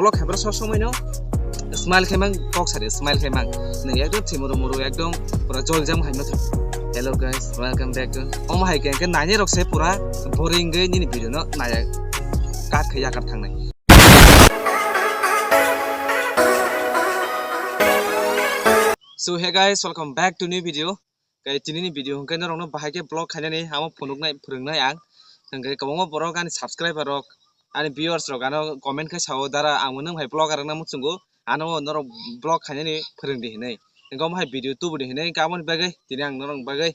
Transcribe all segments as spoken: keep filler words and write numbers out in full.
Vlog khaibra sob somoi no smile khaimang, kok sari smile khaimang. Nang ekdom thimuru muru ekdom pura jol jam haino thang. Hello guys, welcome back to. Omo hai khe, khe nainai rok se pura boring gwi nini video no naya cut khai yakar thangnai. So hey guys, welcome back to new video. Kai tini ni video hwnkhe norok no bahai khe vlog khainani amo phunuknai phwrwngnai ang. Hwnkhe kwbangma borok ani subscriber rok, ani viewers rok ano comment khe sao, "Dara ang nwng hai vlogger wngna muchungo, ano norok vlog khainani phwrwng di," hinwi. Hwnkhe omo hai video tubu di hinwi, hwnkhe aboni bagwi tini ang norok bagwi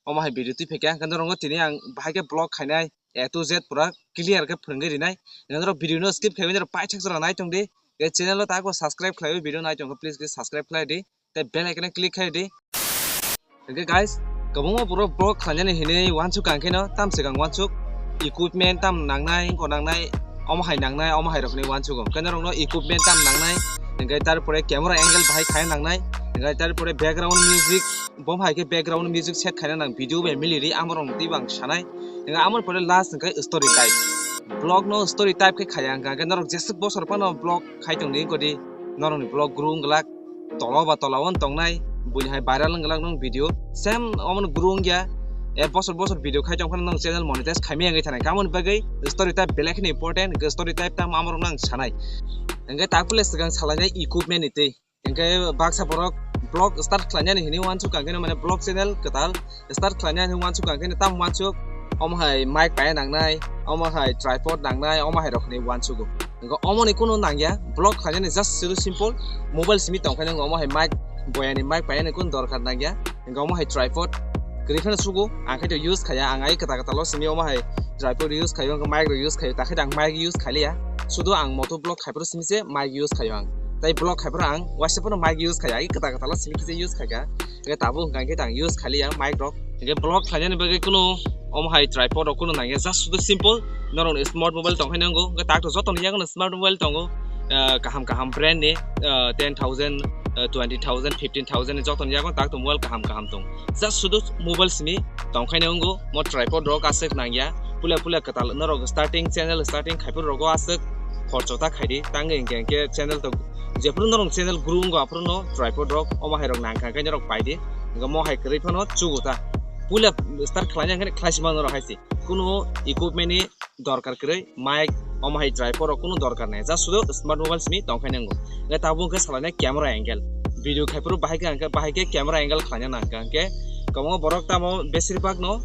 omo hai video twi phaikha. Hwnkhe norok no tini ang bahai khe vlog khainai A to Z pura clear khe phwrwngwi rinai. Norok video no skip khaiwi norok paithak jora nai tong di. Tei channel o tago subscribe khlaiwi video nai tong khe please khe subscribe khlai di. Tei bell icon click khlai di. Hwnkhe guys, kwbangma borok vlog khlainani hinwi uansuk ang kheno tam swkang uansuk equipment tam nangnai, wngkho nangnai, omo hai nangnai, omo hai rok hinwi uansugo. Hwnkhe norokno equipment tam nangnai, hwnkhe tarpore camera angle bahai khaina nangnai, hwnkhe tarpore background music, bo hai khe background music set khaina nang video bai mili ri, amorok twi bang sanai. Hwnkhe amoni pore last hwnkhe story type. Vlog no story type khe khaya hwnkha hwnkhe norok jeswk bosor phano vlog khai tongdi wngkha di, norokni vlog grow wng glak, tola ba tola o tongnai, buini hai viral wng glak nung video, same omono grow wngya, e bosor bosor video khai tong phano nung channel monetize khaimaya wngwi thanai, kamoni bagwi story type belai kheno important, story type tamo amorok nang sanai. Hwnkhe takule swkang salainai equipment ni twi. Hwnkhe baksa borok vlog start khlainani hinwi uansuk ang kheno, mane vlog channel kwtal start khlainani hinwi uansuk ang kheno, tam uansuk omo hai mic paya nangnai, omo hai tripod nangnai, omo hai rok hinwi uansugo. Hwnkhe omoni kunu nangya, vlog khlainani just sudu simple mobile simi tongkhaino, omo hai mic, boyani mic payani kunu dorkar nangya. Hwnkhe omo hai tripod kwrwi phano sugo, ang khe to use khaya, ang ai kwtal kwtal o simi omo hai tripod use khaio, hwnkhe mic rok use khaio, takhe ang mic use khailiya, sudu ang moto vlog khaiphuru simi se mic use khaio ang. Tai vlog khaiphuru ang waisa phano mic use khaya, ai kwtal kwtal o simi kisa use khaikha. Hwnkhe tabuk hwnkha khe ang use khailiya mic rok. Hwnkhe vlog khlainani bagwi kunu omo hai tripod rok kunu nangya, just sudu simple norokni smart mobile tongkhaino wngo. Hwnkhe tak to jotoni yagono smart mobile tongo, ah, kaham kaham brand ni, ah, ten thousand, ah, twenty thousand, fifteen thousand ni jotoni yagono tak to mobile kaham kaham tongo. Just sudu mobile simi tongkhaino wngo, mo tripod rok aswk nangya, puila puila kwtal norok starting channel starting khaiphuru rogo aswk khorcho ta khaidi, tangwi hwnkhe hwnkhe channel to jephuru norok channel grow wngo aphuru no tripod rok omo hai rok nangkha hwnkhe norok paidi, hwnkhe mo hai kwrwi phano chugo ta, puila start khlaina hwnkhe khlaisima norok hai se kunu equipment ni dorkar kwrwi, mic, omo hai tripod rok kunu dorkar nai, just sudu smart mobile simi tongkhaino wngo. Hwnkhe tabuk hwnkhe salainai camera angle, video khaiphuru bahai khe hwnkhe bahai khe camera angle khlaina nangkha hwnkhe kwbangma borok tamo besir bak no,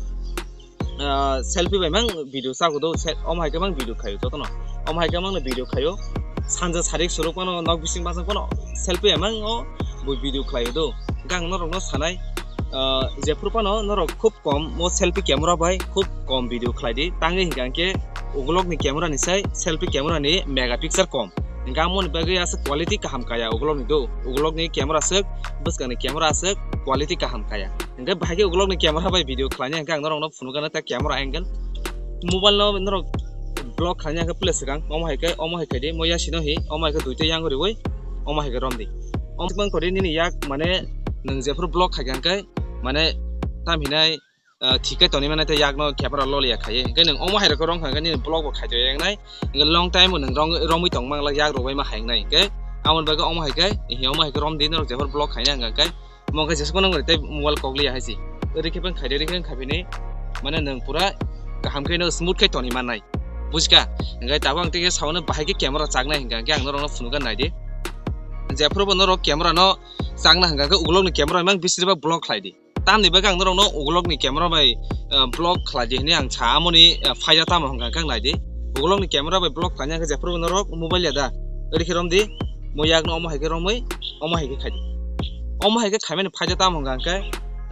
ah, selfie bai mang video chago do, se-, omo hai khe mang video khaio jotono, omo hai khe mang no video khaio, sanja sarik suruk mano nok bising basang phano selfie bai mang o bo video khlaio do, hwnkhe ang norok no sanai, ah, jephuru phano norok khub kom o selfie camera bai khub kom video khlai di, tangwi hwnkha hwnkhe ukulok ni camera ni sai selfie camera ni megapixel kom, hwnkhe amoni bagwi aswk quality kaham kaya ukulok ni do, ukulok ni camera aswk bwskang ni camera aswk quality kaham kaya, hwnkhe bahai khe ukulok ni camera bai video khlaina hwnkhe ang norok no phunukgana ta camera angle mobile no norok vlog khlaina hwnkhe puila swkang omo hai khe omo hai khaidi mo yasi no hi omo hai khe duita yang riwi omo hai khe romdi, omo bang kori nini yak mane nwng jephuru vlog khaikha hwnkhe mane tam hinai, ah, thik khe toni mane tei yakno camera loliya khaiwi. Hwnkhe nwng omo hai rokhe rong kha hwnkhe nini vlog bo khaito yaknai. Hwnkhe long time bo nwng rong, romwi tong manglak yak rwbaima hai wngnai. Hwnkhe amoni bagwi omo hai khe, hi omo hai khe romdi norok jephuru vlog khaina hwnkha khe. Mo hwnkhe jesakhano nwng tei mobile kok liya hai se. Ori khe bang khaidi, ori khe bang khaiphinwi. Mane nwng pura kaham khe no smooth khe toni mannai. Bujikha? Hwnkhe tabuk ang tei khe saono bahai khe camera chaknai hwnkha hwnkhe ang norokno phunukgwi naidi. Jephuru bo norok camera no chakna hwnkha khe ukulokni camera mang bisiri bak vlog khlaidi. Tamni bagwi ang norokno ukulokni camera bai, ah, vlog khlai di hinwi ang sa amoni, ah, phaida tamo hwnkha khe ang nai di. Ukulokni camera bai vlog khlaina khe jephuru norok mobile ya da. Ori khe rom di. Mo yakno omo hai khe romwi, omo hai khe khai di. Omo hai khe khaimani phaida tamo hwnkha khe,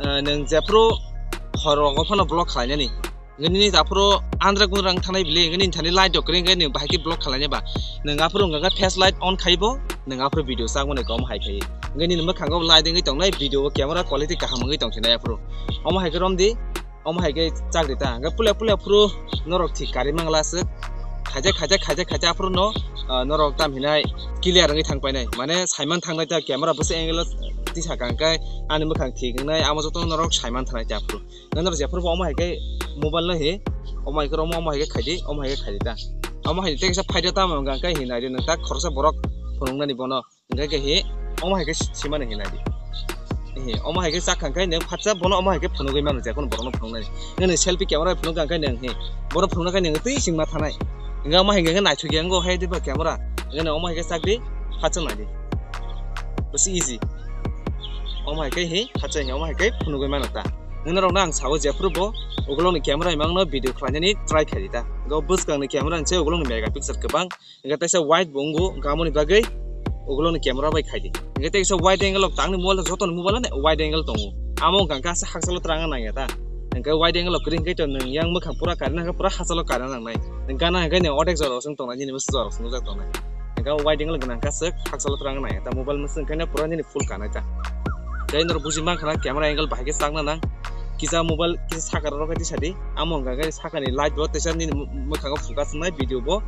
ah, nwng jephuru hor rogo phano vlog khlainani. Nini aphuru andra gundrang thanai bili, nini thani light rok kwrwi hwnkhe nwng bahai khe vlog khlainai ba. Nwng aphuru hwnkha khe face light on khaibo, nwng aphuru video chak mani kom hai khai. Hwnkhe nini mwkhango light wngwi tongnai, video o camera quality kaham wngwi tongsinai aphuru. Omo hai khe romdi, omo hai khe chakri ta. Hwnkhe puila puila aphuru norok thik kari mangla aswk. Khaijak, khaijak, khaijak, khaijak aphuru no, ah, norok tam hinai clear wngwi thang painai. Mane saiman thangnai ta camera bwswk angle o tisa kang khe ani mwkhang thik wngnai, amo jotono norok saiman thanai ta aphuru. Nang norok jephuru bo omo hai khe mobile no hi, omo hai khe romo, omo hai khe khai di, omo hai khe khai di ta. Omo hai tei kisa phaida tamo hwnka khe hinai di nwng tak khoroksa borok phunuknani bono. Hingke ke hi, omo hai khe simani hinai di. Hi, omo hai khe chak kha khe nang phatsa bono omo hai khe phunugwi mano je kono borokno phunuknani. Nini selfie camera phunuk kha khe nang hi, borok phunukna khe nang twi singma thanai. Hingke omo hai khe naithok ya wngkha hai diba camera. Hingke nang omo hai khe chak di, phatsa nai di. Basi easy. Omo hai khe hi, phatsa hi, omo hai khe phunugwi mano ta. Nini rok no ang sao jephuru bo ukulok ni camera imang no video khlainani try khai di ta. Go bwskang ni camera ni se ukulok ni megapixel kwbang. Hingke teisa wide bo wngo, hingke amoni bagwi ukulokni camera bai khaidi. Hingke teisa wide angle o tangni mobile joto ni mobile o wide angle tongo. Amo hingka khe asa hakchalo twrang nangya ta. Hingke wide angle o kwrwi hingke to nwng yang mwkhang pura karina hingke pura hakchalo karina nangnai. Nwng gana hingke nwng odek jora rok chwng tongnai, nini bwswk jora rok chwng nukjak tongnai. Hingke wide angle gwnang khe aswk hakchalo twrang nangya ta. Mobile mwswk hingke pura nini full kanai ta. Tei norok buji mankha na camera angle bahai khe chakna nang. Kisa mobile kisa saka rok khe tisadi. Amo hingka khe sakani light bo teisa nini mwkhango focus wngnai, video bo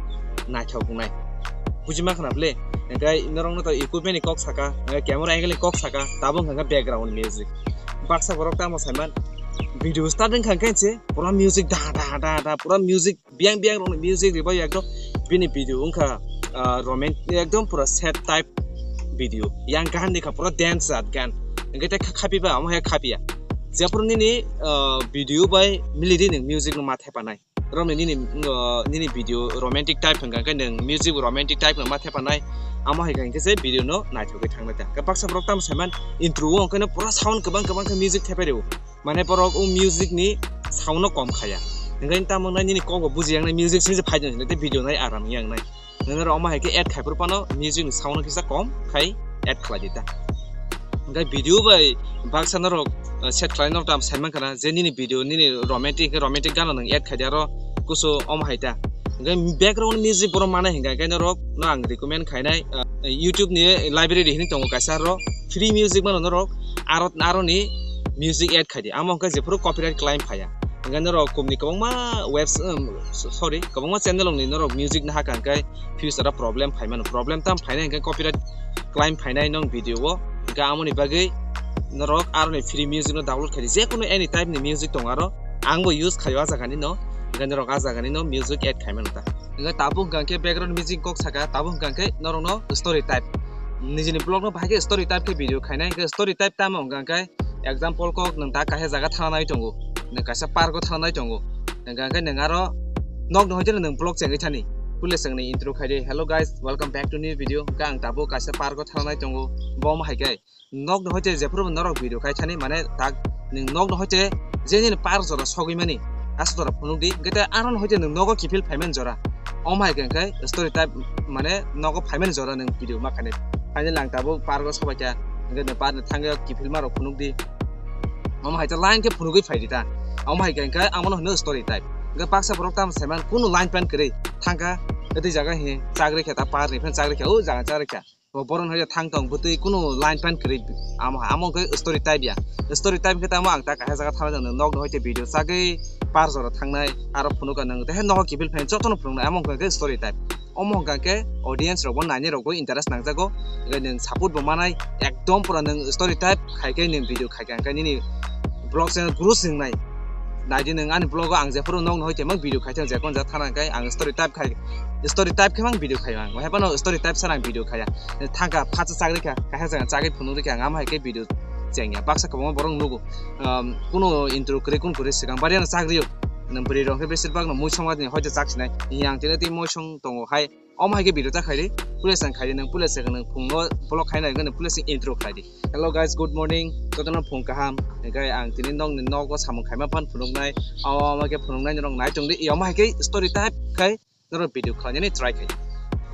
naithok wngnai. Buji mankha na ble? Hingke norokno to equipment ni kok saka, hingke camera angle ni kok saka, tabuk hingka khe background music. Baksa borok tamo saiman video start wngkha khe se pura music da da da da, pura music biyang biyang rokni music ribai ekdom bini video wngkha, ah, romantic, ekdom pura sad type video. Yang gahan ni kha pura dance jat gan. Hingke tei kha-, khapiba, amo hai khapiya. Jephuru nini, ah, video bai milidi nwng music no ma thepanai. Romni nini, ah, nini video romantic type hingka khe nwng music romantic type no ma thepanai. Amo hai kha hingke se video no naithok khe thangnai ta. Khe baksa borok tamo saiman intro o hingke no pura sound kwbang kwbang khe music thepai rwo. Mane borok o music ni sound no kom khaya. Hingke tamo nai nini kok bo buji yang nai music sini se phai jang tei video nai aram yang nai. Nini rok omo hai khe add khai phuru phano music ni sound no kisa kom khai add khlai di ta. Hingke video bai baksa norok, eh, set khlai norok tam sai mankha na je nini video nini romantic hingke romantic gana nwng add khai di aro kusu omo hai ta. Hingke background music borok mana hingka khe norok no ang recommend khainai, ah, YouTube ni library hinwi tongo kaisa aro free music mano norok aro, aro ni music add khai di. Amo hingke jephuru copyright claim phaiya. Hingke norok kumni kwbangma webs-, um, so-, sorry, kwbangma channel wngni norok music nahaka hingke future o problem phaimano. Problem tam phainai hingke copyright claim phainai nong video o. Hingke amoni bagwi norok aroni free music no download khai di. Jekono any type ni music tong aro ang bo use khaio a jaga ni no. Hingke norok a jaga ni no music add khaimano ta. Hingke tabuk hingka khe background music kok saka, tabuk hingka khe norokno story type. Nijini vlog no bahai khe story type khe video khainai, hingke story type tamo hingka khe example kok nwng ta kaisa jaga thangnai tongo, nwng kaisa park o thangnai tongo, hingka khe nwng aro nok no hoiteno nwng vlog chengwi thani. Pule chwngni intro khai di, "Hello guys, welcome back to new video." Hingke ang tabuk kaisa park o thangnai tongo, bo omo hai khe. Nok no hoite jephuru norok video khai thani, mane tak nwng nok no hoite je nini park jora sogwi mani, aswk jora phunuk di, hingke tei aro no hoite nwng nogo kiphil phaimani jora, omo hai khe hingke story type, mane nogo phaimani jora nwng video ma khainai. Finally ang tabuk park o sobai kha, hingke nwng park ni thangwi kiphilma rok phunuk di, omo hai khe line khe phunugwi phai di ta, omo hai khe hingke amo no hino story type. Hingke baksa borok tamo saiman kunu line plan kwrwi thangkha, tei jaga hi chagri khe ta park ni phan chagri kha, o jaga chagri kha. Bo borok hai thang tong bwtwi kunu line plan kwrwi amo, amo khe story type ya. Story type khe tamo ang ta kaisa jaga thangna jang nok no hoite video chagwi par jora thangnai aro phunukha nang tei nok kiphil phan jotono phunuknai amo khe story type. Omo hwnkha khe audience rok bo nainai rok bo interest nangjago, nwng support bo manai ekdom pura nwng story type khai khe nwng video khai khe nini vlog channel grow se wngnai. Naidi nwng ani vlog o ang jephuru nokno hoite mang video khai thang jekon ja thana khe ang story type khai, story type khe mang video khai mang. Hai phano story type sana ang video khaya. Thangkha phatsa chagri kha, kaisa jaga chagri phunuk rikha ang ama hai khe video chengya. Baksa kwbangma borok nugo. Um, kuno intro kwrwi kun kwrwi swkang bari ano chagrio. Nwng bwrwi rok khe besir bak no muisong ni hoite chak sinai. Yang tini tei muisong tongo hai. Omo hai khe video ta khai di, pule chwng khai di, nwng pule chwng nwng phung no vlog khai nai, nwng pule chwng intro khai di. Hello guys, good morning, jotono phung kaham. Hingke ang tini nokni nogo samung khaima phan phunuknai, omo khe phunuknai norok nai tong di, omo hai khe story type khai norok video khlainani try khai.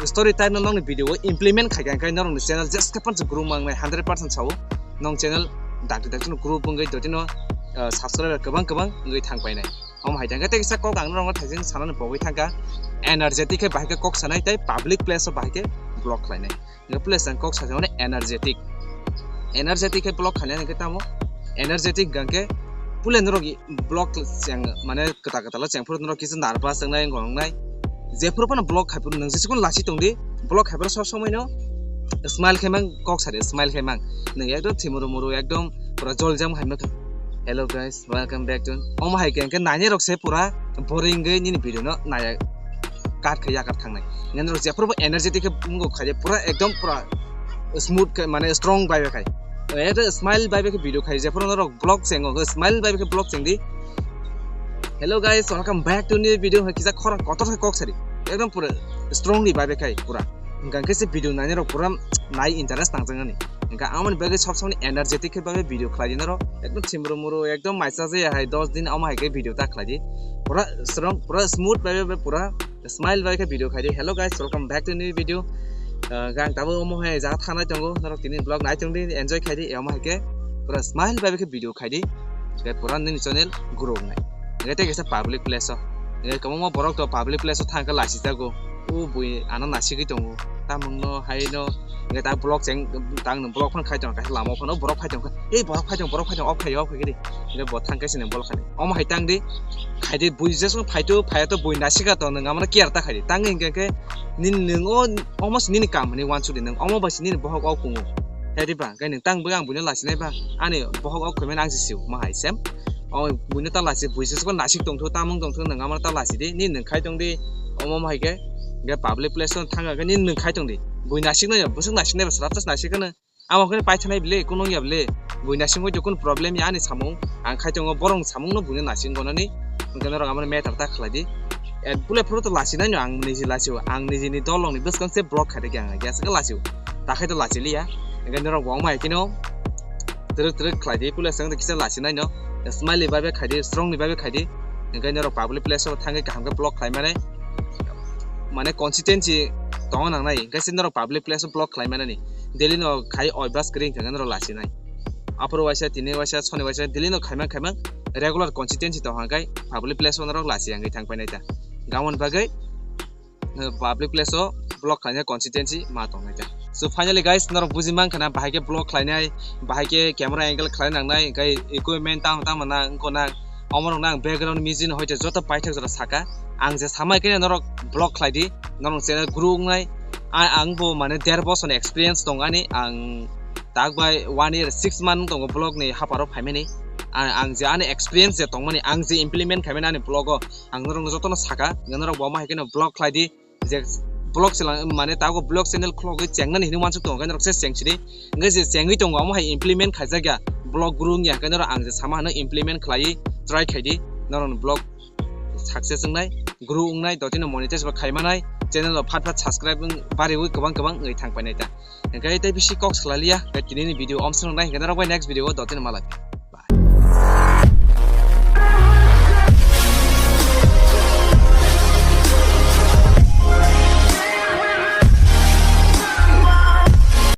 Story type no nokni video o implement khai kha, hingke norokni channel jeske phan se grow mangnai hundred percent sao, nong channel dakti dakti no grow wngwi dotino, ah, subscriber kwbang kwbang wngwi thang painai. Omo hai tangkhe tei kisa kok ang norokno thaising sanani pogwi thangkha, energetic khe bahai khe kok sanai tei public place o bahai khe vlog khlainai. Hingke pule chwng kok sajak mani energetic, energetic khe vlog khlainai hingke tamo energetic hingke pule norok vlog cheng mane kwtal kwtal o chengphuru norok kisa nervous wngnai wngkha wngnai. Jephuru phano vlog khai phuru nwng jesukhun lachi tongdi, vlog khai phuru sob somoi no smile khe mang kok sadi, smile khe mang. Nwng ekdom thimuru muru ekdom pura jol jam hai mankha. Hello guys, welcome back to, omo hai khe hingke nainai rok se pura boring wngwi nini video no naiya. cut khai yakar thangnai. Ngenrok jephuru bo energetic khe wngkha khaide pura ekdom pura smooth khe mane strong vibe khai. Eta smile vibe khe video khai jephuru norok vlog chengo smile vibe khe vlog chengdi. Hello guys, welcome back to new video. Kisa khorang kotor khe kok sari. Ekdom pura strongly vibe khai pura. Hingkha khe se video nainai rok pura nai interest nangjaknani. Hingkha amoni bagwi sob somoni energetic khe bagwi video khlai di norok. Ekdom chimru muru, ekdom maisa jaya hai dos din omo hai khe video ta khlai di. Pura strong, pura smooth vibe pura smile bai khe video khai di. Hello guys, welcome back to new video. Uh, gang tabo omo hai jaga thangnai tongo. Norok tini vlog nai tong di, enjoy khai di. Omo hai khe pura smile bai khe video khai di. Khe pura nini channel grow nai. Ngai tei kisa public place o. Ngai kwbangma borok to public place o thang khe lasi jago. O bui ano nasigwi tongo. Tamungno haino ngai ta vlog cheng tang nung vlog phano khai tong kha lama phano borok phai tong kha. Ei borok phai tong, borok phai tong, ok khai, ok khai di. Ngai bo thang khe sini vlog khai. Omo hai tang di. Khai di bui jesung phai tu phai to bui nasika to nung amano care ta khai di. Tang hingke khe nin nung o omo si nini kam hini wansuk di nung. Omo bai si nini bohok o kungo. Hai di ba, ngai nung tang bui ang buino lasi nai ba. Ani bohok o khuimani ang si siu ma hai sem. O buino ta lasi bui jesung nasik tong thu, tamung tong thu nung amano ta lasi di. Nin nung khai tong di. Omo hai khe. Ngai public place o thang khe nin nung khai tong di. Bui nasik nai, busuk nasik nai ba, srap tas nasik khe nung. Amo khe paithanai bile, kunu ya bile. Bui nasing bai kunu problem ya ani samung. Ang khai tongo borong samung no buino nasing gonani. Hingke norok amoni matter ta khlai di. Eh, bule phuru to lasi nai no ang niji lasi o. Ang niji ni dolong ni bwskang se block khai de ang ya se lasi o. Ta khai to lasi liya. Hingke norok bo ma kino. Truk truk khlai di, bule sang de kisa lasi nai no. Smiley bai bai khai di, strong ni bai bai khai di. Hingke norok public place o thangwi kaham khe block khlai mane. Mane consistency tongo nang nai. Hingke se norok public place o block khlai mane ni. Daily no khai oi bas kring thangwi norok lasi nai. Aphuru waisa, tini waisa, soni waisa, daily no khaimang khaimang regular consistency tong hangkai public place o norok lasi yangwi thang painai ta. Gamon bagwi, eh, public place o vlog khlainai consistency ma tongnai ta. So finally guys, norok buji mankha na bahai khe vlog khlainai, bahai khe camera angle khlai nangnai, hingkai equipment tamo tamo na wngkho na, omo rok na ang background music hoite joto paithak jora saka. Ang je samai khe norok vlog khlai di, norok channel grow wngnai. A-, ang bo mane der bosor ni experience tong ani, ang tak bai one year six month tongo vlog ni haparo phaimani. A-, ang je ani experience je tongmani, ang je implement khaimani ani vlog o, ang norok no joto no saka, norok bo ma hai khe no vlog khlai di, je vlog selang mane tago vlog channel khlogwi chengnani hinwi wansuk tongo, norok se cheng sidi, hingke je chengwi tongo, omo hai implement khaijak ya, vlog grow wngya, hingke norok ang je sama hano implement khlai try khai di, norok ni vlog success wngnai, grow wngnai, dotino monetize bo khaimanai, channel o phat phat subscribe wng bariwi kwbang kwbang wngwi thang painai ta. Hingke tei bisi kok salaliya, hingke tini ni video omsong nai, hingke norok bai next video o dotino malai.